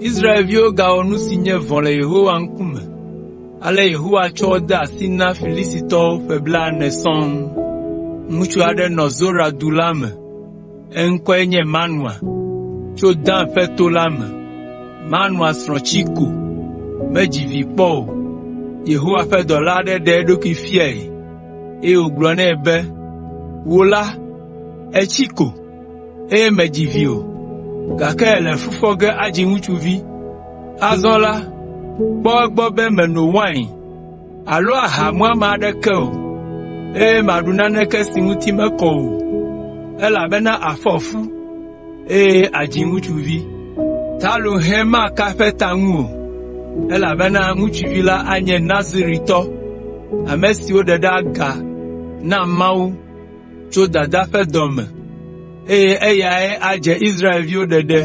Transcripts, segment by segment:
Israelviwo gawɔ nu si nye vɔ̃ le Yehowa ŋkume, ale Yehowa tsɔ wo de asi na Filistitɔwo ƒe blaene sɔŋ. Ŋutsu aɖe nɔ Zora du la me, eŋkɔe nye Manoa, tso Dan ƒe to la me. Manoa srɔ̃ tsi ko, medzi vi kpɔ o. Yehowa ƒe dɔla aɖe ɖe eɖokui fiae, eye wògblɔ nɛ be, “Wò la, ètsi ko, eye mèdzi vi o, gake èle fu fɔ ge adzi ŋutsuvi. Azɔ la, kpɔ egbɔ be mèno wain alo aha muame aɖeke o, eye màɖu naneke si ŋuti mekɔ o, elabena àfɔ fu, eye àdzi ŋutsuvi. Talũhɛ maka eƒe ta ŋu o, elabena ŋutsuvi la anye Naziritɔ, ame si woɖe ɖe aga na Mawu tso dadaa ƒe dɔ me, eye eyae adze Israelviwo ɖeɖe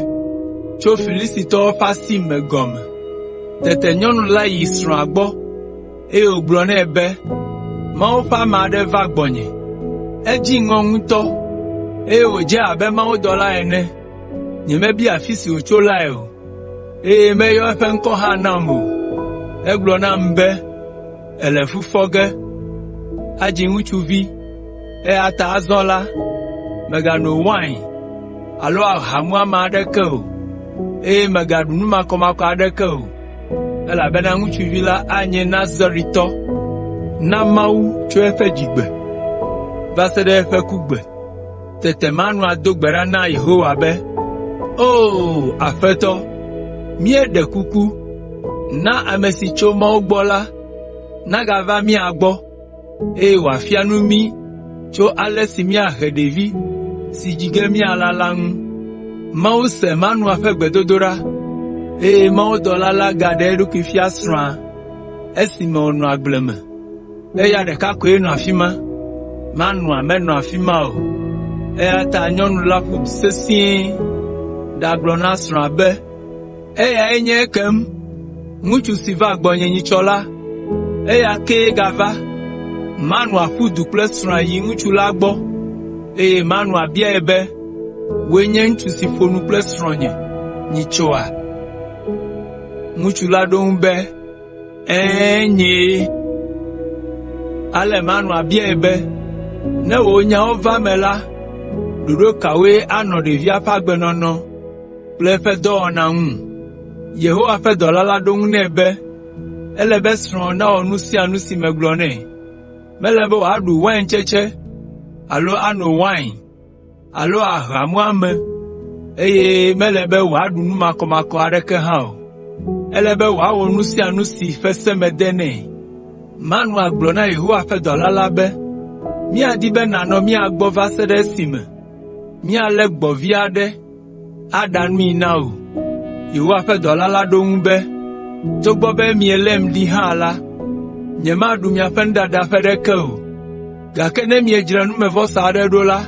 tso Filistitɔwo ƒe asi me gɔme.” Tete nyɔnu la yi srɔ̃a gbɔ, eye wògblɔ nɛ be, “Mawu ƒe ame aɖe va gbɔnye. Edzi ŋɔ ŋutɔ, eye wòdze abe mawudɔla ene. Nyemebia afi si wòtso lae o, eye meyɔ eƒe ŋkɔ hã nam o. Egblɔ nam be, ‘Èle fu fɔ ge, adzi ŋutsuvi, eya ta azɔ la, mègano wain alo aha muame aɖeke o, eye mègaɖu nu makɔmakɔ aɖeke o, elabena ŋutsuvi la anye Naziritɔ na Mawu tso eƒe dzigbe va se ɖe eƒe kugbe.’ ” Tete Manoa do gbe ɖa na Yehowa be, “Oo, Aƒetɔ, míeɖe kuku, na ame si tso Mawu gbɔ la nagava mía gbɔ, eye wòafia nu mí tso ale si míahe ɖevi si dzi ge míala la ŋu.” Mawu se Manoa ƒe gbedodoɖa, eye mawudɔla la gaɖe eɖokui fia srɔ̃a esime wònɔ agble me. Eya ɖeka koe nɔ afi ma. Manoa menɔ afi ma o, eya ta nyɔnu la ƒu du sesĩe ɖagblɔ na srɔ̃a be, “Eyae nye ekem! Ŋutsu si va gbɔnye nyitsɔ la, eya kee gava.” Manoa ƒu du kple srɔ̃a yi ŋutsu la gbɔ, eye Manoa biae be, “Wòe nye ŋutsu si ƒo nu kple srɔ̃nye nyitsɔa?” Ŋutsu la ɖo eŋu be, “Ɛ̃, nyee.” Ale Manoa biae be, “Ne wò nyawo va eme la, ɖoɖo kawoe anɔ ɖevia ƒe agbenɔnɔ kple eƒe dɔwɔna ŋu?” Yehowa ƒe dɔla la ɖo eŋu nɛ be, “Ele be srɔ̃wò nawɔ nu sia nu si megblɔ nɛ. Mele be wòaɖu waintsetse alo ano wain alo aha muame, eye mele be wòaɖu nu makɔmakɔ aɖeke hã o. Ele be wòawɔ nu sia nu si ƒe se mede nɛ.” Manoa gblɔ na Yehowa ƒe dɔla la be, “Míadi be nànɔ mía gbɔ va se ɖe esime míalé gbɔ̃vi aɖe aɖa nui na wò.” Yehowa ƒe dɔla la ɖo eŋu be, “Togbɔ be mielém ɖi hã la, nyemaɖu miaƒe nuɖaɖa ƒe ɖeke o, gake ne miedzra numevɔsa aɖe ɖo la,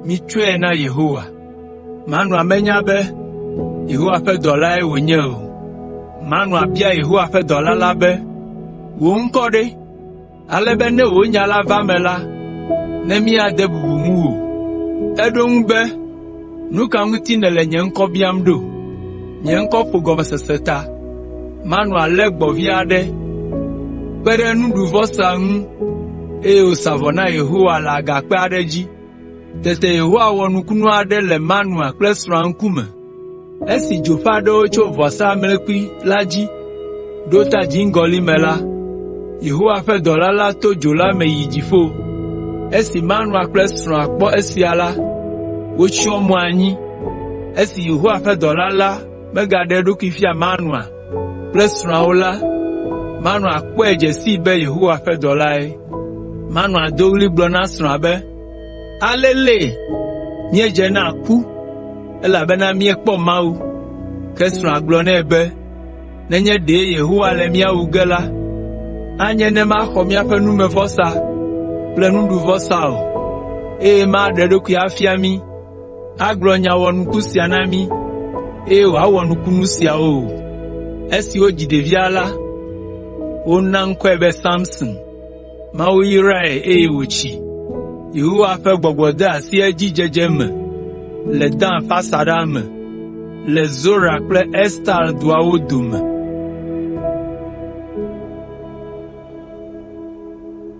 mitsɔe na Yehowa.” Manoa menya be Yehowa ƒe dɔlae wònye o. Manoa bia Yehowa ƒe dɔla la be, “Wò ŋkɔ ɖe, ale be ne wò nya la va eme la, ne míade bubu ŋuwò?” Eɖo eŋu be, “Nu ka ŋuti nèle nye ŋkɔ biam ɖo? Nye ŋkɔ ƒo gɔmesese ta.” Manoa lé gbɔ̃vi aɖe kpe ɖe nuɖuvɔsa ŋu, eye wòsa vɔ na Yehowa le agakpe aɖe dzi. Tete Yehowa wɔ nukunu aɖe le Manoa kple srɔ̃a ŋkume. Esi dzo ƒe aɖewo tso vɔsamlekpui la dzi ɖo ta dziŋgɔli me la, Yehowa ƒe dɔla la to dzo la me yi dziƒo. Esi Manoa kple srɔ̃a kpɔ esia la, wotsyɔ mo anyi. Esi Yehowa ƒe dɔla la megaɖe eɖokui fia Manoa kple srɔ̃a o la, Manoa kpɔe dze sii be Yehowa ƒe dɔlae. Manoa do ɣli gblɔ na srɔ̃a be, “Alele! Míedze na ku, elabena míekpɔ Mawu.” Ke srɔ̃a gblɔ nɛ be, “Nenye ɖe Yehowa le mía wu ge la, anye ne maxɔ míaƒe numevɔsa kple nuɖuvɔsa o, eye maɖe eɖokui afia mí, agblɔ nya wɔnuku sia na mí, eye wòawɔ nukunu siawo o.” Esi wodzi ɖevia la, wona ŋkɔe be Samson. Mawu yrae eye wòtsi. Yehowa ƒe gbɔgbɔ de asi edzidzedze me. le Dan ƒe asaɖa me, le Zora kple Estaol duawo dome.